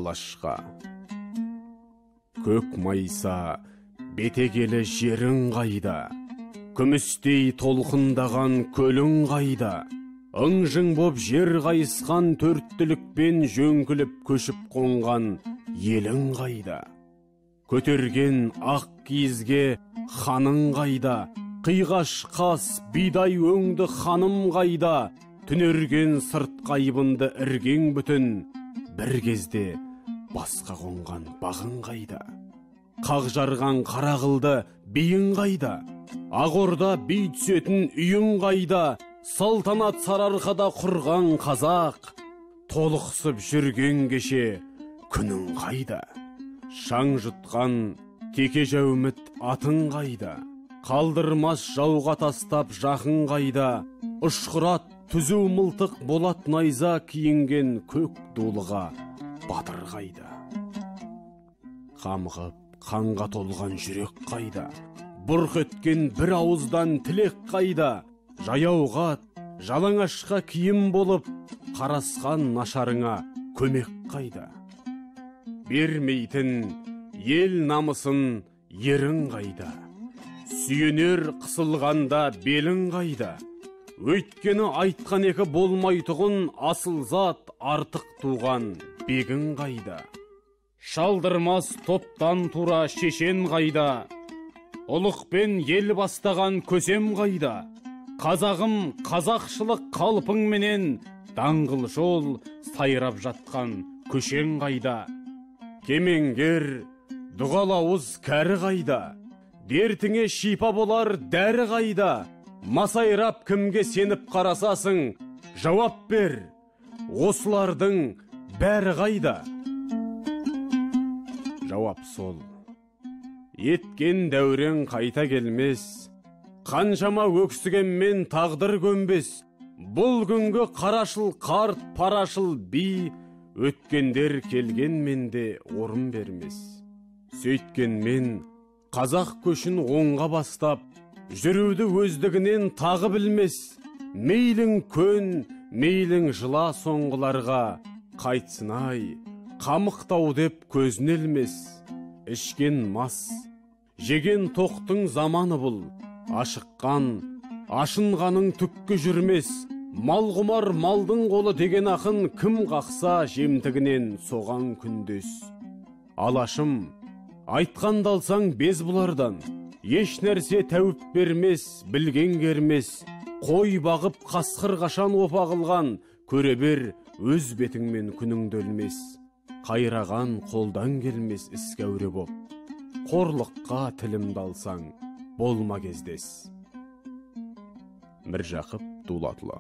Алашқа. Көк майса бетегелі жерің қайда? Күмістей толқындаған көлің қайда? Ың-жың боп жер қайысқан төрттілікпен жөңкіліп көшіп қонған елің қайда? Көтерген ақ киізге ханың қайда? Қиғаш қас бидай өңді ханым қайда? Түнерген сырт қайбынды іргең бүтін, бір кезде басқа қонған бағың қайда? Қақ жарған қара қылды биің қайда? Ақ орда би түсетін үйің қайда? Салтанат Сарыарқада құрған қазақ, толықсып жүрген кеше күнің қайда? Шаң жұтқан теке жәуміт атың қайда? Қалдырмас жауға тастап жақын қайда? Ұшқырат түзу мылтық болат найза киінген көк дулыға батыр қайда? Қамығып қанға толған жүрек қайда? Бұрқ еткен бір ауыздан тілек қайда? Жаяуға, жалаңашқа киім болып, қарасқан нашарыңа көмек қайда? Бермейтін ел намысын ерің қайда? Сүйенер қысылғанда белің қайда? Өйткені айтқан екі болмайтұғын асыл зат артық туған бегің қайда? Шалдырмас топтан тура шешен қайда? Ұлықпен ел бастаған көсем қайда? Қазағым қазақшылық қалпыңменен даңғыл жол сайрап жатқан көшең қайда? Кемеңгер дұғалауыз кәрі қайда? Дертіңе шипа болар дәрі қайда? Масайрап кімге сеніп қарасасың, жауап бер, осылардың бәрі қайда? Жауап сол. Еткен дәурен қайта келмес, қаншама өксігенмен тағдыр көнбес. Бұл күнгі қарашыл қарт парашыл би, өткендер келгенмен де орын бермес. Сөйткенмен қазақ көшін оңға бастап, жүруді өздігінен тағы білмес. Мейлің көн, мейлің жыла соңғыларға, қайтсын ай, қамықтау деп көзін ілмес. Ішкен мас, жеген тоқтың заманы бұл, ашыққан, ашынғаның түккі жүрмес. Мал құмар малдың қолы деген ақын, кім қақса жемтігінен соған күндес. Алашым, айтқанды алсаң без бұлардан, еш нәрсе тәуіп бермес, білген кермес. Қой бағып қасқыр қашан опа қылған, көре бер өз бетіңмен күніңді өлмес. Қайраған қолдан келмес іске әуре боп, қорлыққа тілімді алсаң болма кездес. Міржақып Дулатұлы.